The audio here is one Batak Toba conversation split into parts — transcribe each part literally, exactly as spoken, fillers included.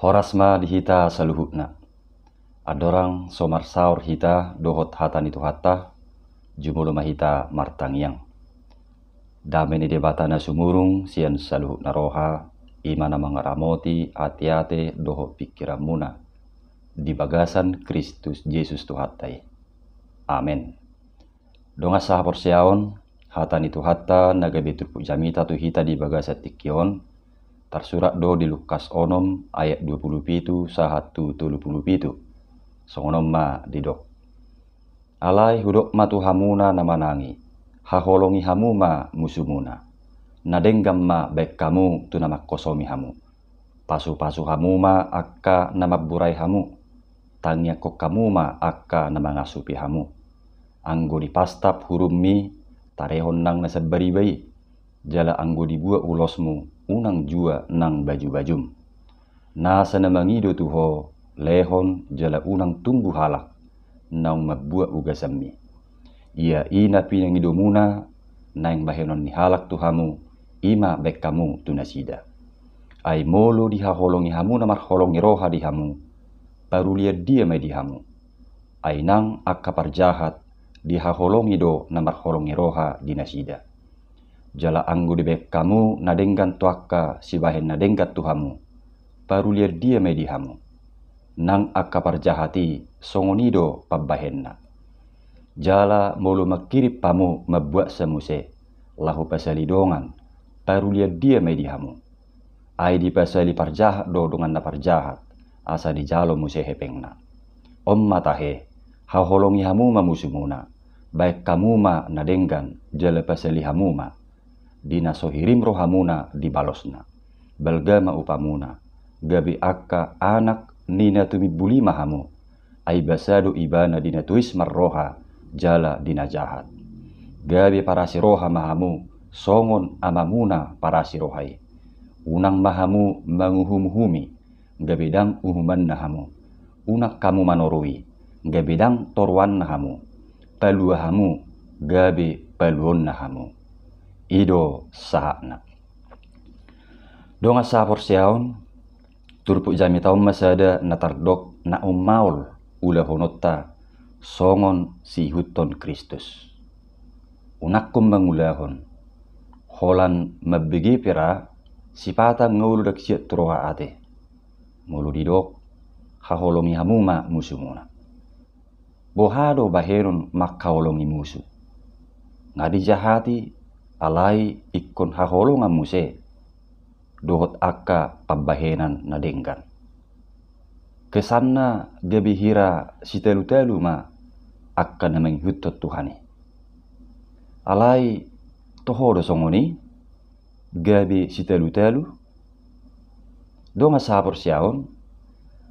Horas ma di hita saluhutna. Andorang so marsaor hita dohot hata ni Tuhanta, jumolo ma hita martangiang. Dame ni Debata na sumurung sian saluhutna roha, i ma na mangaramoti ateate dohot pingkiranmuna di bagasan Kristus Jesus Tuhanta i. Amen. Dongan sahaporseaon, hata ni Tuhanta na gabe turpuk jamita tu hita di bagasan tingki on, tarsurat do di Lukas onom ayat dua pulu pitu sahat tu tolu pulu pitu. Songon on ma didok. Alai hudok ma tu hamuna na manang i, haholongi hamu ma musumuna. Na denggan ma baen hamu tu na mangkosomi hamu. Pasupasu hamu ma angka na mamburai hamu. Tangiangkon hamu ma angka na mangasupi hamu. Anggo dipastap hurummi, tarehon nang na sambariba i. Jala anggo dibuat ulosmu, unang jua nang bajubajum. Nasa na mangido tu ho, lehon jala unang tunggu halak naung mambuat ugasanmi. Ia i na pinangidomuna, naeng bahenon ni halak tu hamu, i ma baen hamu tu nasida. Ai molo dihaholongi hamu na marholong ni roha di hamu, parulian dia ma i di hamu? Ai nang angka parjahat dihaholongi do na marholong ni roha di nasida. Jala anggo dibaen hamu na denggan tu angka sibahen na denggan tu hamu, parulian dia ma i di hamu? Nang angka parjahat i songon i do pambahenna. Jala molo mangkirim hamu mambuatsa muse, laho pasali dongan, parulian dia ma i di hamu? Ai dipasali parjahat do dongan na parjahat, asa dijalo muse hepengna. On ma tahe, haholongi hamu ma musumuna, baen hamu ma na denggan, jala pasali hamu ma. Di na so hirim rohamuna dibalosna. Balga ma upamuna, gabe angka anak ni na tumimbuli ma hamu, ai basa do ibana di na tois marroha jala di na jahat. Gabe parasi roha ma hamu, songon amamuna parasi roha i. Unang ma hamu manguhumuhumi, gabe ndang uhumanna hamu. Unang hamu manorui, gabe ndang toruanna hamu. Palua hamu, gabe paluonna hamu. I do sahatna. Dongan sahaporseaon, turpuk jamita on ma sada na tardok na ummaol ulahononta songon siihuthon Kristus. Unangkon mangulahon, holan mambege pe ra sipata ngolu ndang siat tu roha ate. Molo didok, haholongi hamu ma musumuna. Boha do bahenon mangkaholongi musu? Nga dijahati, alai ingkon haholongan muse dohot angka pambahenan na denggan. Kesanna gabe hira sitalutalu ma angka na mangihuthon Tuhan i. Alai toho do songon i, gabe sitalutalu? Dongan sahaporseaon,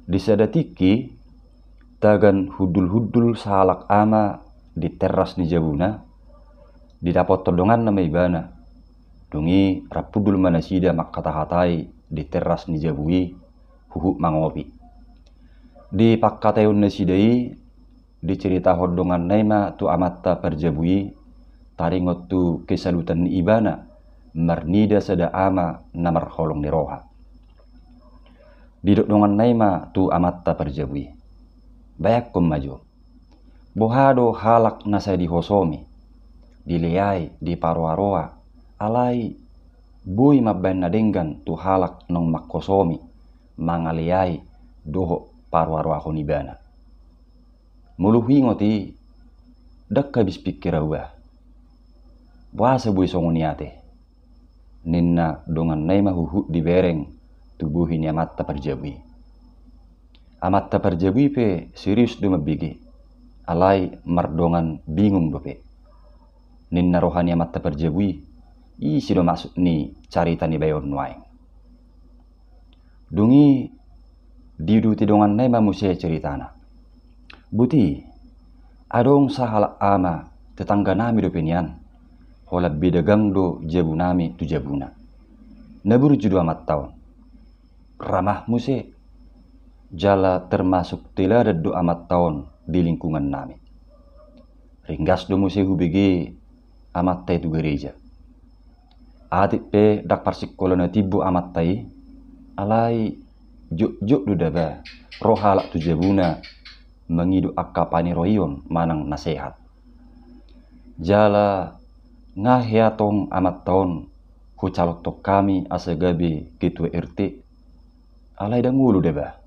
di sada tingki tagan hundulhundul sahalak ama di teras ni jabuna, didapothon donganna ma ibana. Dung i rap hundul ma nasida mangkatahatai di teras ni jabu i, huhut mangopi. Di pangkataion nasida i, diceritahon donganna i ma tu amanta parjabu i, taringot tu kesalutan ni ibana marnida sada ama na marholong ni roha. Didok donganna i ma tu amanta parjabu i, baenkon ma jo, boha do halak na sai dihosomi, dileai, diparoaroa, alai boi mambaen na denggan tu halak naung manghosomi, mangaleai dohot paroaroahon ibana. Molo huingot i, ndang habis pingkir ahu bah. Boasa boi songon i ate? Ninna donganna i ma huhut dibereng tu bohi ni amanta parjabu i. Amanta parjabu i pe serius do mambege, alai mardongan bingung dope. Ninna roha ni amanta parjabu i, ise do maksud ni carita ni bayo on nuaeng? Dung i diuduti donganna i ma muse ceritana. Boti, adong sahalak ama tetangganami dope nian, holan bedagang do jabunami tu jabuna. Na burju do amanta on. Ramah muse, jala termasuk teladan do amanta on di lingkungannami. Ringgas do muse hubege amanta i tu gareja. Atik pe ndang parsingkola na timbo amanta i, alai jotjot do daba ro halak tu jabuna mangido angka paniroion manang nasehat. Jala nga hea tong amanta on hucalonhon hami asa gabe ketua R T, alai ndang olo daba.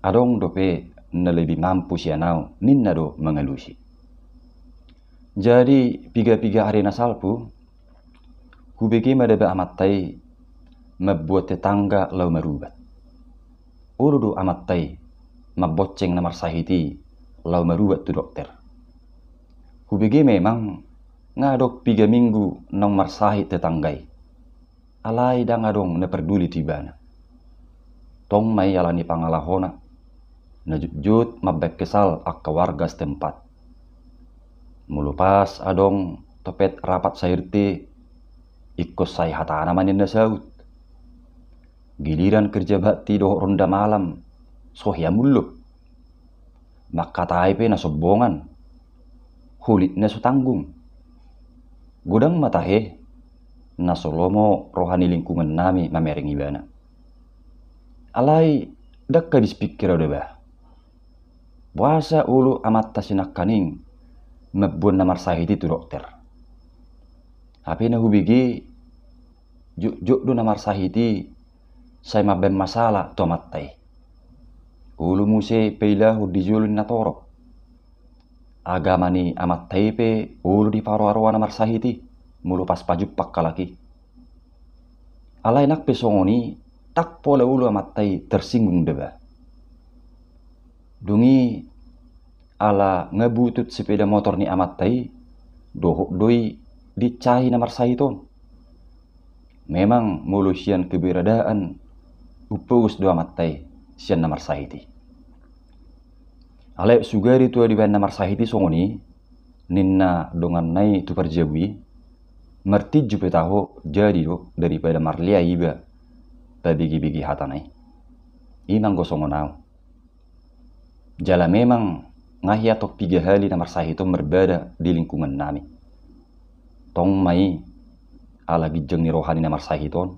Adong dope na lebih mampu sian ahu, ninna do mangalusi. Jadi piga-piga ari na salpu, hubege ma daba amanta i mamboan tetangga laho marubat. Olo do amanta i mambonceng na marsahit i laho marubat tu dokter. Hubege memang nga adong piga minggu naung marsahit tetangga i. Alai ndang adong na parduli tu ibana. Tong ma i alani pangalahona, na jotjot mambahen kesal angka warga setempat. Molo pas adong topet rapat sa-R T, ingkon sai hatana ma ninna saut. Giliran kerja bakti dohot ronda malam, so hea mulak. Mangkatai pe na sombongan, hulitna so tanggung. Godang ma tahe, na so lomo roha ni lingkungan nami mamereng ibana. Alai ndang habis pikir ahu daba. Boasa olo amanta sinangkaning mamboan na marsahit i tu dokter. Hape na hubege, jotjot do na marsahit i sai mambahen masalah tu amanta i. Olo muse pailahon di jolo ni natorop. Agama ni amanta i pe olo diparoa-roa na marsahit i molo pas pajumpang halak i. Alai nang pe songon i, ndang pola olo amanta i tersinggung daba. Dung i ala nga butut sepeda motor ni amanta i, dohot do i diinsahi na marsahit on. Memang molo sian keberadaan, umpogos do amanta i sian na marsahit i. Alai sugari tua dibahen na marsahit i songon i, ninna donganna i tu parjabu i, martinju pe taho jadi do daripada marlea iba pabege-bege hatana i. I ma anggo songon ahu. Jala memang nga hea tong piga hali na marsahit on marbada di lingkungan nami. Tong ma i ala ginjang ni roha ni na marsahit on,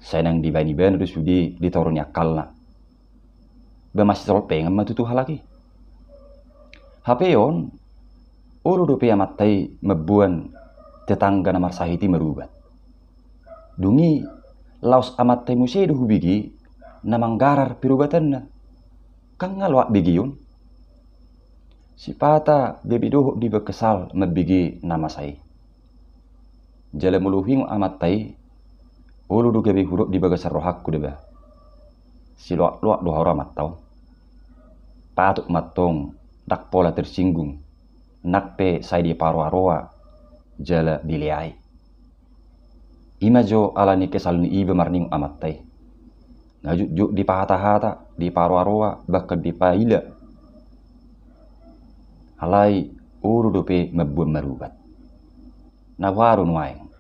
sai naeng dibahen ibana do sude di toru ni angkalna. Ba masitolpengan ma tutu halak i. Hape on, olo dope amanta i mamboan tetangga na marsahit i marubat. Dung i laos amanta i muse do hubege na manggarar perubatanna. Kan nga loak begeon. Sipata gabe dohot do iba kesal mambege na masa i. Jala molo huingot amanta i, olo do gabe hudok di bagasan rohangku daba. Siloak-loak do haroa amanta on. Patut ma antong ndang pola tersinggung, nang pe sai diparoa-roa jala dileai. I ma jo ala ni kesal ni iba marningot amanta i. Nga jotjot dipahata-hata, diparoa-roa, bahkan dipaila. Alai olo dope mamboan marubat. Na boha do nuaeng?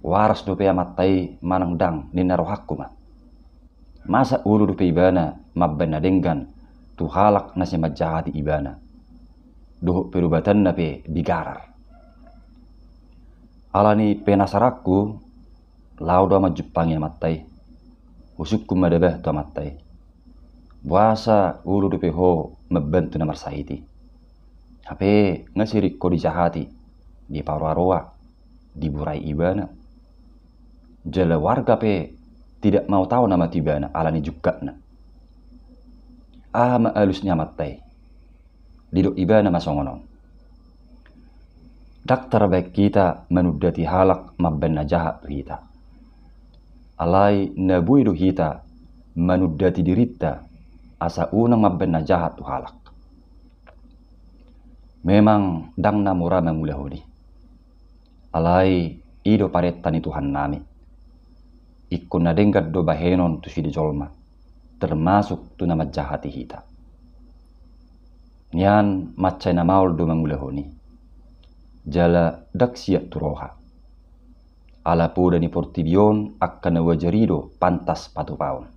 Waras dope amanta i manang ndang, ninna rohangku ma. Masa olo dope ibana mambahen na denggan tu halak na sai manjahati ibana, dohot perubatanna pe digarar? Ala ni penasaranku, laho do ahu manjumpangi amanta i. Husungkun ma daba tu amanta i, boasa olo dope ho mambantu na marsahit i? Hape nga sering ho dijahati, diparoa-roa, diburai ibana. Jala warga pe tidak mau tahu nama tu ibana ala ni jungkatna. Aha ma alus ni amanta i? Didok ibana ma songon on: Ndang tarbahen hita manundati halak mambahen na jahat tu hita. Alai na boi do hita manundati dirinta asa unang mambahen na jahat tu halak. Memang ndang na mura mangulahon i. Alai i do parenta ni Tuhannami. Ingkon na denggan do bahenon tu sude jolma, termasuk tu na manjahati hita. Nian mansai na maol do mangulahon i. Jala ndang siat tu roha. Ala poda ni portibi on angka na wajar i do pantas patupaon.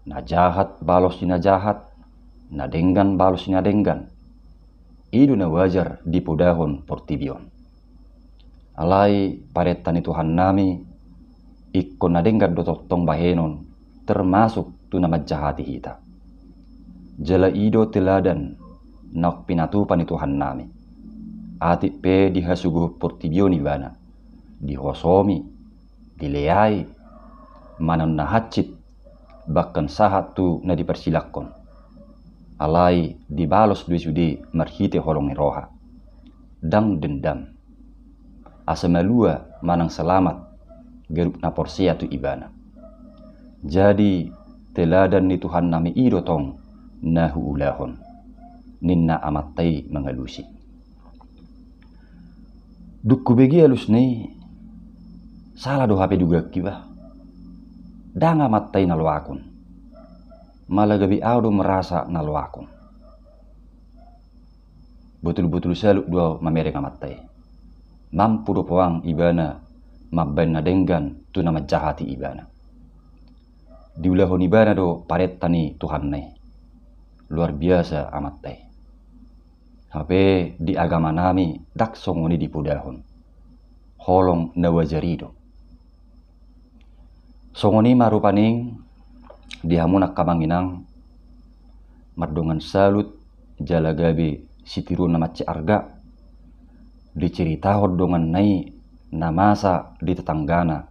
Na jahat balos ni na jahat, na denggan balos ni na denggan. I do na wajar dipodahon portibi on. Alai parenta ni Tuhannami, Ingkon na denggan do tongtong bahenon, termasuk tu na manjahati hita. Jala i do teladan naung pinatupa ni Tuhannami. Atik pe dihasuguhon portibi on ibana, dihosomi, dileai, manang na hansit, bahkan sahat tu na diparsilanghon. Alai dibalos do i sude marhite holong ni roha. Ndang dendam. Asa malua manang selamat ganup na porsea tu ibana. Jadi teladan ni Tuhannami i do tong na huulahon, ninna amanta i mangalusi. Dung hubege alusna i, sala do hape dugaanki bah. Ndang amanta i na loakon. Mala gabe ahu do merasa na loakon. Botul-botul salut do ahu mamereng amanta i. Mampu do poang ibana mambaen na denggan tu na manjahati ibana. Diulahon ibana do parenta ni Tuhanna i. Luar biasa amanta i. Hape di agamanami ndang songon i dipodahon. Holong na wajar i do. Songon i ma rupani di hamu angka amang inang, mardongan salut jala gabe sitiruon na mansai arga, diceritahon donganna i na masa di tetanggana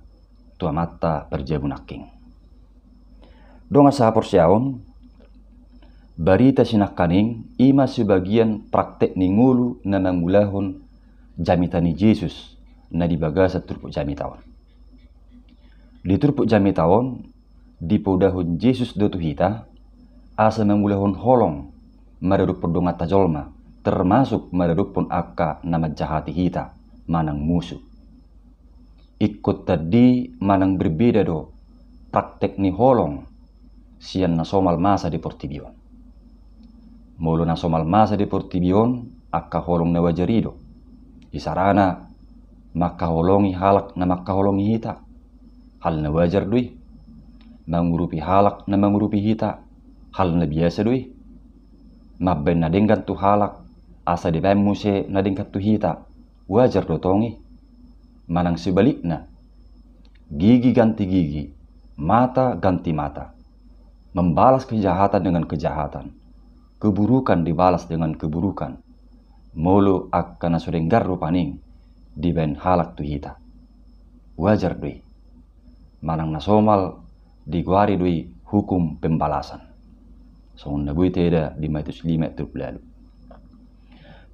tu amanta parjabu nangkin. Dongan sahaporseaon, barita sinangkaning i ma sebagian praktek ni ngolu na mangulahon jamita ni Jesus na di bagasan turpuk jamita on. Di turpuk jamita on, dipodahon Jesus do tu hita, asa mangulahon holong maradophon donganta jolma, termasuk maradophon angka na manjahati hita manang musu. Ingkon tandi manang berbeda do praktek ni holong sian na somal masa di portibi on. Molo na somal masa di portibi on, angka holong na wajar i do. Isarana, mangkaholongi halak na mangkaholongi hita, hal na wajar do i. Mangurupi halak na mangurupi hita, hal na biasa do i. Mambaen na denggan tu halak, asa dibaen muse na denggan tu hita, wajar do tong i. Manang sebalikna, gigi ganti gigi, mata ganti mata. Membalas kejahatan dengan kejahatan, keburukan dibalas dengan keburukan. Molo angka na so denggan rupani dibaen halak tu hita, wajar do i. Manang na somal digoari do i hukum pembalasan. Songon na boi taida di Matius lima ayat tolu pulu ualu.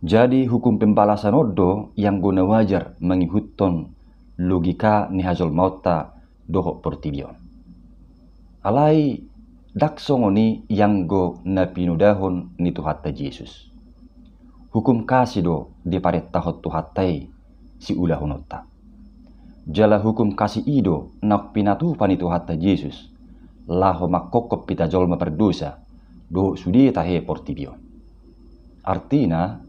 Jadi hukum pembalasan on do ianggo na wajar mangihuthon logika ni hajolmaonta dohot portibi on. Alai ndang songon i ianggo na pinodahon ni Tuhanta Jesus. Hukum kasih do diparentahon Tuhanta i siulahononta. Jala hukum kasih i do naung pinatupa ni Tuhanta Jesus laho mangkophop hita jolma pardosa dohot sude tahe portibi on. Artina,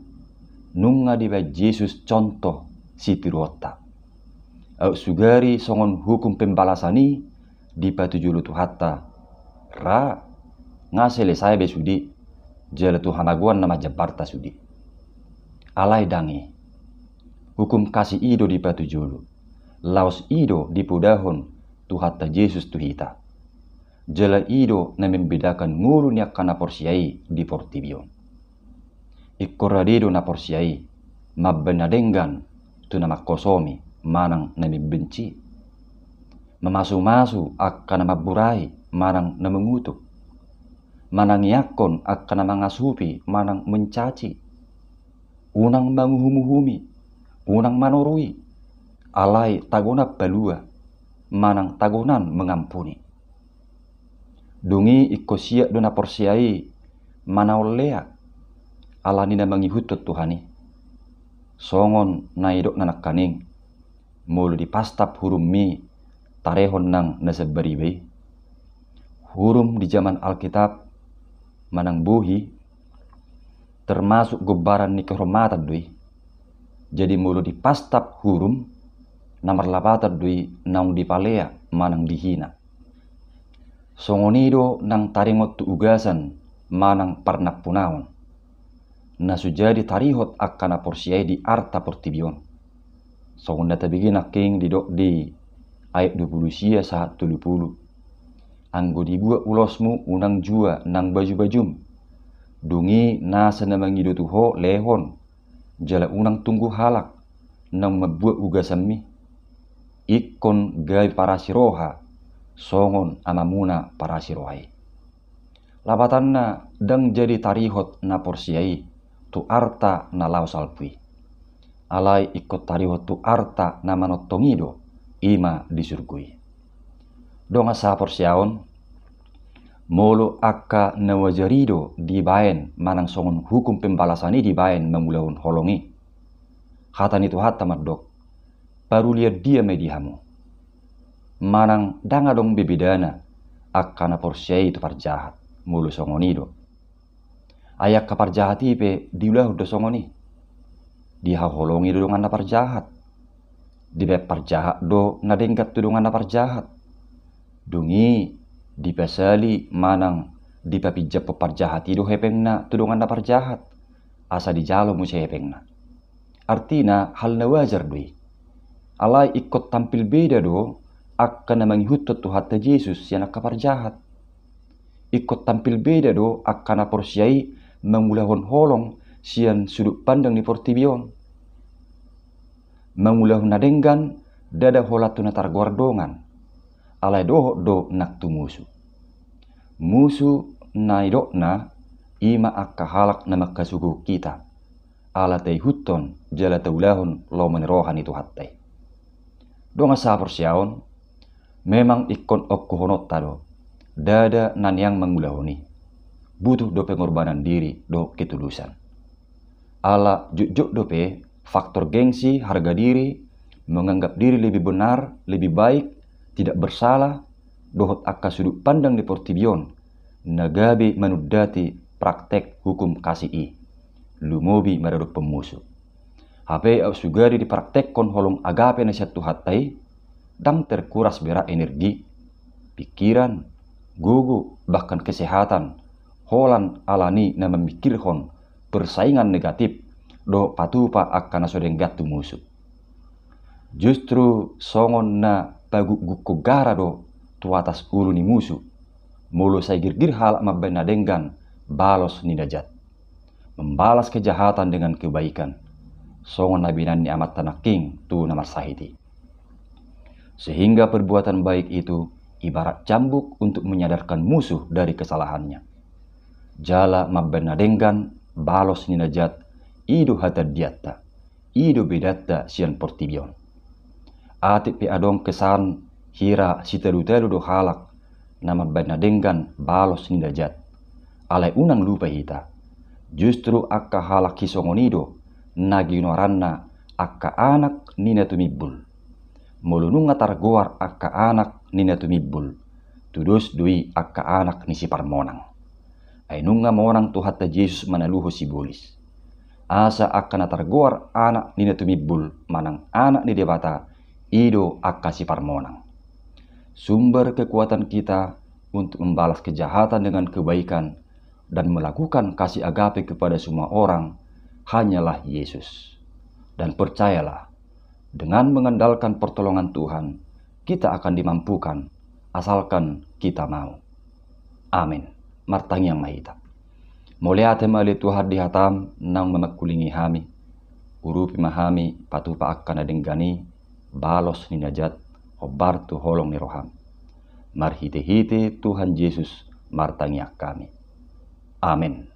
nunga dibaen Jesus contoh sitiruonta. Aut sugari songon hukum pembalasan i dipatujolo Tuhanta, ra, nga selesai be sude, jala tu hamagoan na manjambarta sude. Alai ndang i. Hukum kasih i do dipatujolo, laos i do dipodahon Tuhanta Jesus tu hita. Jala i do na membedakan ngolu ni angka na porsea i di portibi on. Ingkon rade do na porsea i mambaen na denggan tu na mangkosomi manang na membenci, mamasumasu angka na mamburai manang na mangutuk, manangiangkon angka na mangasupi manang mencaci. Unang manguhumuhumi, unang manorui, alai tagonan palua manang tagonan mangampuni. Dung i ingkon siap do na porsea i manaon lea, ala ni na mangihuthon Tuhan i. Songon na nidokna nangkaning, molo dipastap hurummi tarehon nang na sambariba i. Hurum di jaman Alkitab manang bohi termasuk gombaran ni kehormatan do i. Jadi molo dipastap hurum, na marlapatan do i naung dipalea manang dihina. Songon i do nang taringot tu ugasan manang parnampunaon na so jadi tarihot angka na porsea i di arta portibi on. Songon na tabege nangkin didok di ayat dua pulu sia sahat tolu pulu. Anggo dibuat ulosmu unang jua nang baju-bajum. Dung i nasa na mangido tu ho lehon, jala unang tunggu halak naung mambuat ugasanmi. Ingkon gabe parasi roha songon Amamuna parasi roha i. Lapatanna, ndang jadi tarihot na porsea i tu arta na laho salpu i. Alai ingkon tarihot tu arta na manongtong i do, i ma di surgo i. Dongan sahaporseaon, molo angka na wajar i do dibaen manang songon hukum pembalasan i dibaen mangulahon holong i, hata ni Tuhanta mandok, parulian dia ma i di hamu. Manang ndang adong be bedana angka na porsea i tu parjahat molo songon i do. Ai angka parjahat i pe diulahon do songon i. Dihaholongi do dongan na parjahat. Dibaen parjahat do na denggan tu dongan na parjahat. Dung i dipasali manang dipapinjam parjahat i do hepengna tu dongan na parjahat, asa dijalo muse hepengna. Artina hal na wajar do i. Alai ingkon tampil beda do angka na mangihuthon Tuhanta Jesus sian angka parjahat. Ingkon tampil beda do angka na porsea i mangulahon holong sian sudut pandang ni portibi on. Mangulahon na denggan ndada holan tu na targoar dongan, alai dohot do nang tu musu. Musu na nidokna i ma angka halak na mangkasuguhon hita, ala taihuthon jala taulahon lomo ni roha ni Tuhanta i. Dongan sahaporseaon, memang ingkon ongkuhononta do, ndada na niang mangulahon i. Butuh do pengorbanan diri dohot ketulusan. Ala jotjot dope faktor gengsi, harga diri, menganggap diri lebih benar, lebih baik, tidak bersalah, dohot angka sudut pandang ni portibi on na gabe manundati praktek hukum kasih i, lumobi maradophon musu. Hape aut sugari dipraktekhon holong agape na sian Tuhanta i, ndang terkuras be ra energi, pikiran, gogo, bahkan kesehatan holan ala ni na mamikirhon persaingan negatif dohot patupa angka na so denggan tu musu. Justru songon na pagukgukhon gara do tu atas ulu ni musu, molo sai girgir halak mambaen na denggan balos ni na jat. Membalas kejahatan dengan kebaikan, songon na binaen ni Amanta Nangkin tu na marsahit i. Sehingga perbuatan baik itu ibarat cambuk untuk menyadarkan musuh dari kesalahannya. Jala mambaen na denggan balos ni na jat, i do hatandianta, i do bedanta sian portibi on. Atik pe adong kesan hira sitalutalu do halak na mambaen na denggan balos ni na jat, alai unang lupa hita, justru angka halak hisongon i do na ginoaranna angka anak ni na tumimbul. Molo nunga targoar angka anak ni na tumimbul, tudos do i angka anak ni siparmonang. Ai nunga monang Tuhanta Jesus manaluhon sibolis. Asa angka na targoar anak ni na tumimbul manang anak ni Debata, i do angka siparmonang. Sumber kekuatan kita untuk membalas kejahatan dengan kebaikan dan melakukan kasih agape kepada semua orang hanyalah Yesus. Dan percayalah, dengan mengandalkan pertolongan Tuhan, kita akan dimampukan, asalkan kita mau. Amin. Martangiang ma hita. Mauliate ma ale Tuhan di hatam naung mamangkulingi hami. Urupi ma hami patupa angka na denggan i, balos ni na jat, hombar tu holong ni roham. Marhitehite Tuhan Jesus martangiang hami. Amin.